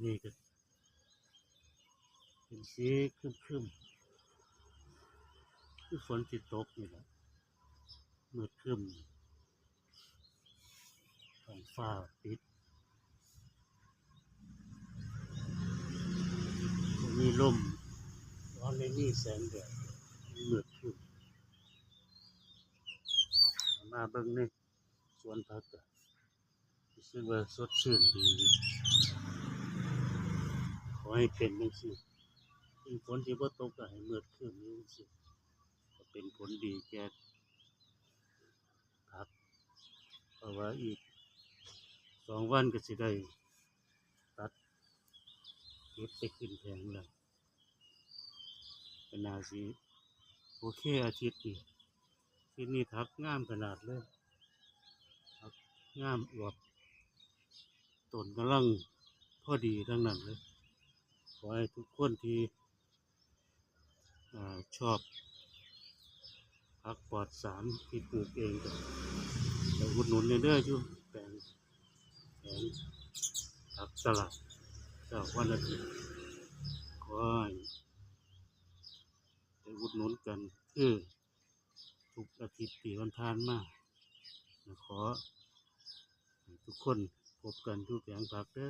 ນີ້ກໍເປັນສີຄຶມໆ ຄືຝົນຊິຕົກນີ້ແຫຼະ ມືດຄຶມ ທ້ອງຟ້າປິດ ບໍ່ມີລົມ ບໍ່ໄດ້ມີແສງແດດ ມືດຄຶມ. ມາເບິ່ງໃນສວນຜັກກໍ ຮູ້ສຶກວ່າສົດຊື່ນດີຢູ່ ຂໍໃຫ້ເປັນຈັ່ງຊີ້ ເຖິງຝົນຊິບໍ່ຕົກກໍໃຫ້ມືດຄຶມຢູ່ຈັ່ງຊີ້ ກໍເປັນຜົນດີແກ່ຜັກ ເພາະວ່າອີກສອງວັນກໍຊິໄດ້ຕັດເກັບໄປຂຶ້ນແຜງແລ້ວ ກໍໜ້າຊິໂອເຄອາທິດນີ້. ອາທິດນີ້ຜັກງາມຂະໜາດເລີຍ ຜັກງາມອວບ ຕົ້ນກຳລັງພໍດີທັງນັ້ນເລີຍ. ຂໍໃຫ້ທຸກຄົນທີ່ ເອີ ຊອບຜັກປອດສານທີ່ປູກເອງ ກໍ ກໍອຸດໜູນແດ່ເດີ ຢູ່ແປງ ແຜງຜັກຕະຫຼາດເຊົ້າວັນອາທິດ ຂໍໃຫ້ໄດ້ອຸດໜູນກັນຄື ທຸກອາທິດທີ່ຜ່ານໆມາ ຂໍໃຫ້ທຸກຄົນພົບກັນຢູ່ແຜງຜັກເດີ.